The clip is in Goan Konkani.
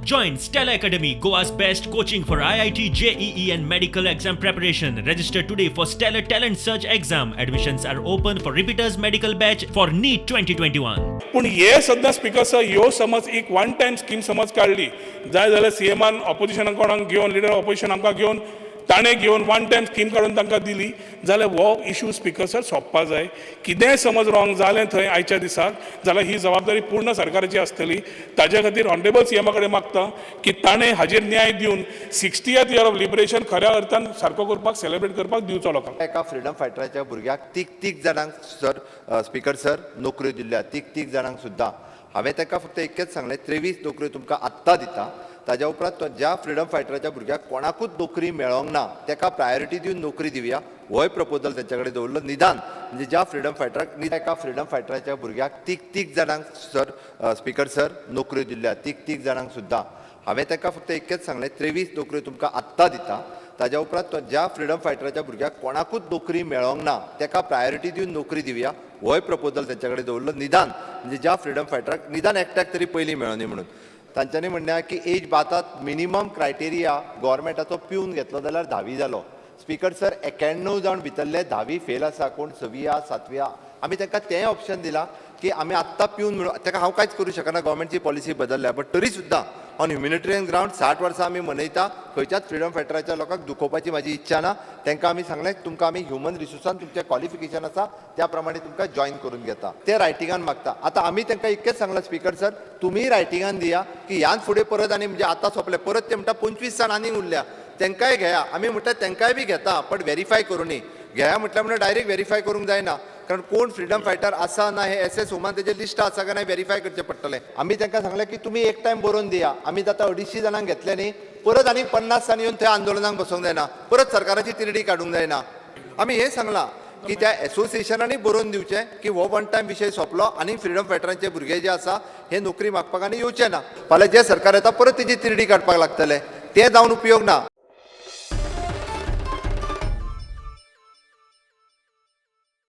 Join Stellar Academy, Goa's best coaching for IIT, JEE, and medical exam preparation. Register today for Stellar Talent Search exam. Admissions are open for repeaters medical batch for NEET 2021. पूण हे सद्दां स्पिकर सर, ह्यो समज एक वन टायम स्कीम समज काडली जाय जाल्यार सीएमान ऑपोजिशनाक कोणाक घेवन, लिडर ऑपोजिशन आमकां घेवन, ताणें घेवन वन टायम स्कीम काडून तांकां दिली जाल्यार हो इशू स्पिकर सर सोंपपा जाय. कितेंय समज रॉंग जालें थंय आयच्या दिसाक जाल्यार ही जबाबदारी पूर्ण सरकाराची आसतली. ताज्या खातीर ऑनरेबल सीएमा कडेन मागता की ताणें हाजेर न्याय दिवन 60th year of liberation खऱ्या अर्थान सारको करपाक, सेलिब्रेट करपाक दिवचो लोकांक. एका फ्रिडम फायटराच्या भुरग्याक तीग तीग जाणांक सर, स्पिकर सर, नोकऱ्यो दिल्ल्या, तीग तीग जाणांक सुद्दां. हांवें ताका फक्त एकच सांगलें, 23 नोकऱ्यो तुमकां आत्तां दिता, ताज्या उपरांत तो ज्या फ्रिडम फायटराच्या भुरग्याक कोणाकूच नोकरी मेळोंक ना ताका प्रायोरिटी दिवन नोकरी दिवया. होय प्रपोजल तेंच्या कडेन दवरलो. निदान म्हणजे ज्या फ्रिडम फायटराक, एका फ्रिडम फायटराच्या भुरग्याक तीग तीग जाणांक सर, स्पिकर सर, नोकऱ्यो दिल्ल्या, तीग तीग जाणांक सुद्दां. हांवें ताका फक्त एकच सांगलें, 23 नोकऱ्यो तुमकां आत्तां दिता, ताज्या उपरांत तो ज्या फ्रिडम फायटराच्या भुरग्याक कोणाकूच नोकरी मेळोंक ना ताका प्रायोरिटी दिवन नोकरी दिवया. होय प्रपोजल तेंच्या कडेन दवरलो. निदान म्हणजे ज्या फ्रिडम फायटराक निदान एकट्याक तरी पयलीं मेळोनी म्हणून. तांच्यांनी म्हणलें की एज बातात मिनिमम क्रायटेरिया गोवोरमेंटाचो पिवन घेतलो जाल्यार धावी जालो. स्पिकर सर, 91 जावन भितरले धावी फेल आसा, कोण सवी आहा, सातवी आहा. आमी तांकां तेंय ऑप्शन दिलां की आमी आत्तां पिवन म्हणून ताका हांव कांयच करूं शकना, गोवोरमेंटची पॉलिसी बदलल्या. बट तरी सुद्दां ऑन ह्युमॅनिटेरियन ग्रावंड 60 वर्सां आमी मनयता, खंयच्याच फ्रिडम फायटराच्या लोकांक दुखोवपाची म्हाजी इच्छा ना. तांकां आमी सांगलें, तुमकां आमी ह्युमन रिसोर्सान तुमचें क्वॉलिफिकेशन आसा त्या प्रमाणे तुमकां जॉयन करून घेता. ते रायटिंगान मागता. आतां आमी तांकां इतकेंच सांगलां स्पिकर सर, तुमी रायटिंगान दिया की ह्यान फुडें परत आनी म्हणजे आतां सोंपलें, परत ते म्हणटा 25 जाण आनीक उरल्या तांकांय घेया. आमी म्हणटा तांकांय बी घेता, बट व्हेरीफाय करुनी घेया. म्हटल्यार म्हणल्यार डायरेक्ट व्हेरीफाय करूंक जायना, कारण कोण फ्रिडम फायटर आसा ना हे एस एस होमान तेजें लिस्ट आसा काय ना व्हेरीफाय करचें पडटलें. आमी तांकां सांगलें की तुमी एक टायम बरोवन दिया. आमी आतां 250 जाणांक घेतले न्ही, परत आनीक 50 जाण येवन थंय आंदोलनाक बसोंक जायना, परत सरकाराची तिरडी काडूंक जायना. आमी हें सांगलां की त्या एसोसिएशनांनी बरोवन दिवचें की हो वन टायम विशय सोंपलो आनी फ्रिडम फायटरांचे भुरगे जे आसा हे नोकरी मागपाक आनी येवचे ना. फाल्यां जें सरकार येता परत तेजी तिरडी काडपाक लागतले, तें जावन उपयोग ना.